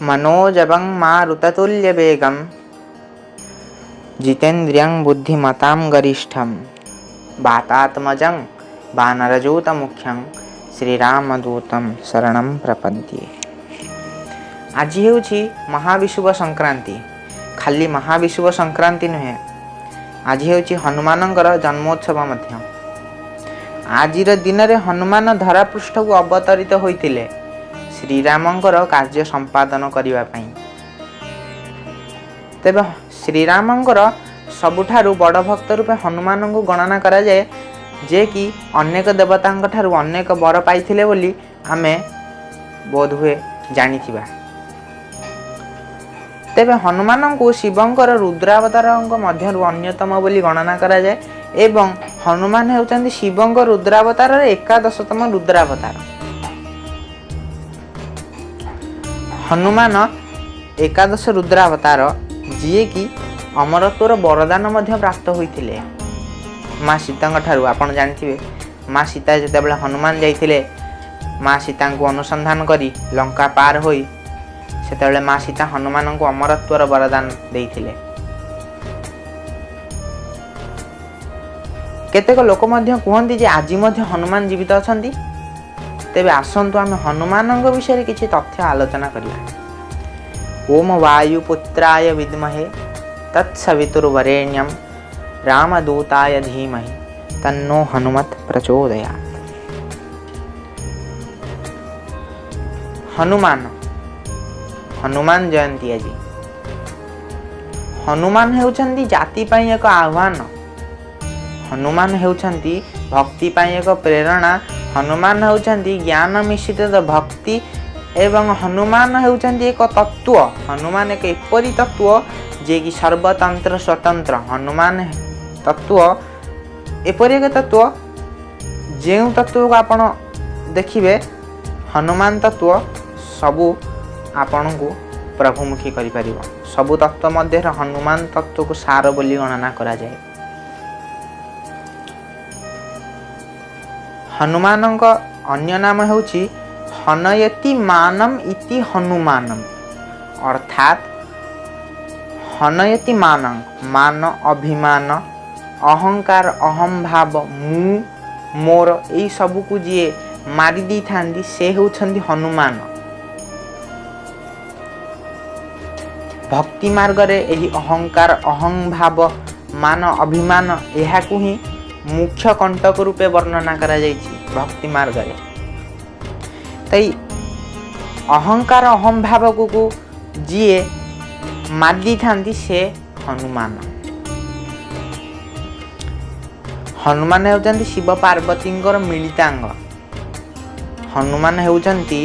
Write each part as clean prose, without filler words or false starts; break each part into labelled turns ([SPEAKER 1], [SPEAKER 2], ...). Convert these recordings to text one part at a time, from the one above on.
[SPEAKER 1] मनोजवं मारुततुल्यवेगं जितेन्द्रियं बुद्धिमतां गरिष्ठं वातात्मजं ବାନରଯୂତମୁଖ୍ୟଂ ଶ୍ରୀରାମଦୂତಂ ଶରଣଂ ପ୍ରପଦ୍ୟେ। ଆଜି ହେଉଛି ମହାବିଷୁବ ସଂକ୍ରାନ୍ତି। ଖାଲି ମହାବିଷୁବ ସଂକ୍ରାନ୍ତି ନୁହେଁ, ଆଜି ହେଉଛି ହନୁମାନଙ୍କର ଜନ୍ମୋତ୍ସବ ମଧ୍ୟ। ଆଜିର ଦିନରେ ହନୁମାନ ଧରାପୃଷ୍ଠକୁ ଅବତରିତ ହୋଇଥିଲେ ଶ୍ରୀରାମଙ୍କର କାର୍ଯ୍ୟ ସମ୍ପାଦନ କରିବା ପାଇଁ। ତେବେ ଶ୍ରୀରାମଙ୍କର ସବୁଠାରୁ ବଡ଼ ଭକ୍ତ ରୂପେ ହନୁମାନଙ୍କୁ ଗଣନା କରାଯାଏ, ଯେ କି ଅନେକ ଦେବତାଙ୍କ ଠାରୁ ଅନେକ ବର ପାଇଥିଲେ ବୋଲି ଆମେ ବୋଧହୁଏ ଜାଣିଥିବା। ତେବେ ହନୁମାନଙ୍କୁ ଶିବଙ୍କର ରୁଦ୍ରାବତାରଙ୍କ ମଧ୍ୟରୁ ଅନ୍ୟତମ ବୋଲି ଗଣନା କରାଯାଏ ଏବଂ ହନୁମାନ ହେଉଛନ୍ତି ଶିବଙ୍କ ରୁଦ୍ରାବତାରର ଏକାଦଶତମ ରୁଦ୍ରାବତାର। ହନୁମାନ ଏକାଦଶ ରୁଦ୍ରାବତାର, ଯିଏକି ଅମରତ୍ୱର ବରଦାନ ମଧ୍ୟ ପ୍ରାପ୍ତ ହୋଇଥିଲେ ମା ସୀତାଙ୍କ ଠାରୁ। ଆପଣ ଜାଣିଥିବେ, ମା ସୀତା ଯେତେବେଳେ ହନୁମାନ ଯାଇଥିଲେ ମା ସୀତାଙ୍କୁ ଅନୁସନ୍ଧାନ କରି ଲଙ୍କା ପାର ହୋଇ, ସେତେବେଳେ ମା ସୀତା ହନୁମାନଙ୍କୁ ଅମରତ୍ୱର ବରଦାନ ଦେଇଥିଲେ। କେତେକ ଲୋକ ମଧ୍ୟ କୁହନ୍ତି ଯେ ଆଜି ମଧ୍ୟ ହନୁମାନ ଜୀବିତ ଅଛନ୍ତି। ତେବେ ଆସନ୍ତୁ ଆମେ ହନୁମାନଙ୍କ ବିଷୟରେ କିଛି ତଥ୍ୟ ଆଲୋଚନା କରିବା। ଓମ ବାୟୁପୁତ୍ରାୟ ବିଦ୍ମହେ ତତ୍ସବିତୁର୍ବରେଣ୍ୟಂ ରାମଦୂତାୟ ଧୀମହି ତନ୍ନୋ ହନୁମତ୍ ପ୍ରଚୋଦୟାତ୍। ହନୁମାନ, ହନୁମାନ ଜୟନ୍ତୀ ଆଜି। ହନୁମାନ ହେଉଛନ୍ତି ଜାତି ପାଇଁ ଏକ ଆହ୍ୱାନ। ହନୁମାନ ହେଉଛନ୍ତି ଭକ୍ତି ପାଇଁ ଏକ ପ୍ରେରଣା। ହନୁମାନ ହେଉଛନ୍ତି ଜ୍ଞାନ ମିଶ୍ରିତ ଭକ୍ତି ଏବଂ ହନୁମାନ ହେଉଛନ୍ତି ଏକ ତତ୍ତ୍ୱ। ହନୁମାନ ଏକ ଏପରି ତତ୍ତ୍ୱ ଯିଏକି ସର୍ବତନ୍ତ୍ର ସ୍ୱତନ୍ତ୍ର। ହନୁମାନ ତତ୍ତ୍ୱ ଏପରି ଏକ ତତ୍ତ୍ୱ, ଯେଉଁ ତତ୍ତ୍ୱକୁ ଆପଣ ଦେଖିବେ, ହନୁମାନ ତତ୍ତ୍ୱ ସବୁ ଆପଣଙ୍କୁ ପ୍ରଭୁମୁଖୀ କରିପାରିବ। ସବୁ ତତ୍ତ୍ୱ ମଧ୍ୟରେ ହନୁମାନ ତତ୍ତ୍ୱକୁ ସାର ବୋଲି ଗଣନା କରାଯାଏ। ହନୁମାନଙ୍କ ଅନ୍ୟ ନାମ ହେଉଛି ହନୟତି ମାନମ ଇତି ହନୁମାନମ, ଅର୍ଥାତ୍ ହନୟତି ମାନଂ, ମାନ, ଅଭିମାନ, ଅହଙ୍କାର, ଅହମ୍ଭାବ, ମୁଁ, ମୋର, ଏଇ ସବୁକୁ ଯିଏ ମାରି ଦେଇଥାନ୍ତି ସେ ହେଉଛନ୍ତି ହନୁମାନ। ଭକ୍ତି ମାର୍ଗରେ ଏହି ଅହଙ୍କାର, ଅହଂଭାବ, ମାନ, ଅଭିମାନ ଏହାକୁ ହିଁ ମୁଖ୍ୟ କଣ୍ଟକ ରୂପେ ବର୍ଣ୍ଣନା କରାଯାଇଛି ଭକ୍ତି ମାର୍ଗରେ। ତାଇ ଅହଙ୍କାର ଅହଂଭାବକୁ ଯିଏ ମାରି ଦେଇଥାନ୍ତି ସେ ହନୁମାନ। ହନୁମାନ ହେଉଛନ୍ତି ଶିବ ପାର୍ବତୀଙ୍କର ମିଳିତାଙ୍ଗ। ହନୁମାନ ହେଉଛନ୍ତି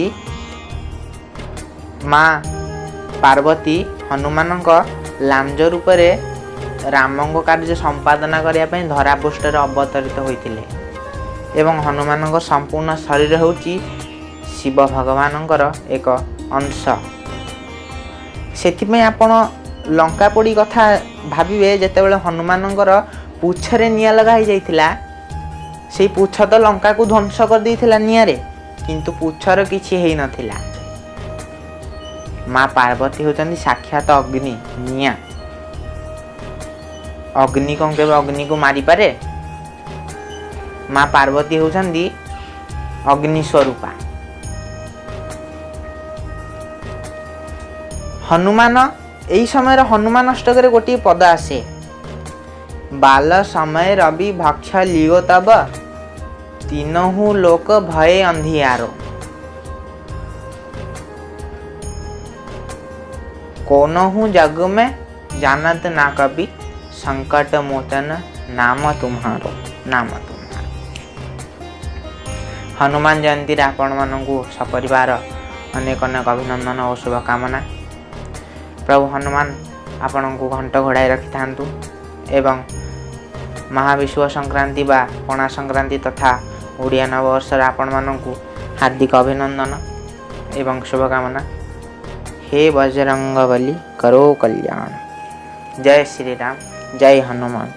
[SPEAKER 1] ମା ପାର୍ବତୀ ହନୁମାନଙ୍କ ଲାଞ୍ଜ ରୂପରେ ରାମଙ୍କ କାର୍ଯ୍ୟ ସମ୍ପାଦନା କରିବା ପାଇଁ ଧରାପୃଷ୍ଠରେ ଅବତରିତ ହୋଇଥିଲେ ଏବଂ ହନୁମାନଙ୍କ ସମ୍ପୂର୍ଣ୍ଣ ଶରୀର ହେଉଛି ଶିବ ଭଗବାନଙ୍କର ଏକ ଅଂଶ। ସେଥିପାଇଁ ଆପଣ ଲଙ୍କା ପୋଡ଼ି କଥା ଭାବିବେ, ଯେତେବେଳେ ହନୁମାନଙ୍କର ପୁଚ୍ଛରେ ନିଆଁ ଲଗା ହେଇଯାଇଥିଲା, ସେଇ ପୁଚ୍ଛ ତ ଲଙ୍କାକୁ ଧ୍ୱଂସ କରିଦେଇଥିଲା ନିଆଁରେ, କିନ୍ତୁ ପୁଚ୍ଛର କିଛି ହେଇନଥିଲା। ମା ପାର୍ବତୀ ହେଉଛନ୍ତି ସାକ୍ଷାତ ଅଗ୍ନି, ନିଆଁ। ଅଗ୍ନି କ'ଣ କେବେ ଅଗ୍ନିକୁ ମାରିପାରେ? ମା ପାର୍ବତୀ ହେଉଛନ୍ତି ଅଗ୍ନି ସ୍ୱରୂପା। ହନୁମାନ ଏଇ ସମୟରେ ହନୁମାନ ଅଷ୍ଟକରେ ଗୋଟିଏ ପଦ ଆସେ, ବାଲ ସମୟ ରବି ଭକ୍ଷ ଲିଓ ତବ ତିନହୁ ଲୋକ ଭୟେ ଅନ୍ଧିଆରୋ। କୋନହୁ ଜଗ ମେ जानत ना कभी संकट मोचन नाम तुम्हारो, ନାମ ତୁମ୍ହାରୋ। ହନୁମାନ ଜୟନ୍ତୀରେ ଆପଣମାନଙ୍କୁ ସପରିବାର ଅନେକ ଅନେକ ଅଭିନନ୍ଦନ ଓ ଶୁଭକାମନା। ପ୍ରଭୁ ହନୁମାନ ଆପଣଙ୍କୁ ଘଣ୍ଟ ଘୋଡ଼ାଇ ରଖିଥାନ୍ତୁ ଏବଂ ମହାବିଷୁବ ସଂକ୍ରାନ୍ତି ବା ପଣା ସଂକ୍ରାନ୍ତି ତଥା ଓଡ଼ିଆ ନବବର୍ଷରେ ଆପଣମାନଙ୍କୁ ହାର୍ଦ୍ଦିକ ଅଭିନନ୍ଦନ ଏବଂ ଶୁଭକାମନା। ହେ ବଜରଙ୍ଗବଲି କରୋ କଲ୍ୟାଣ। ଜୟ ଶ୍ରୀରାମ, ଜୟ ହନୁମାନ।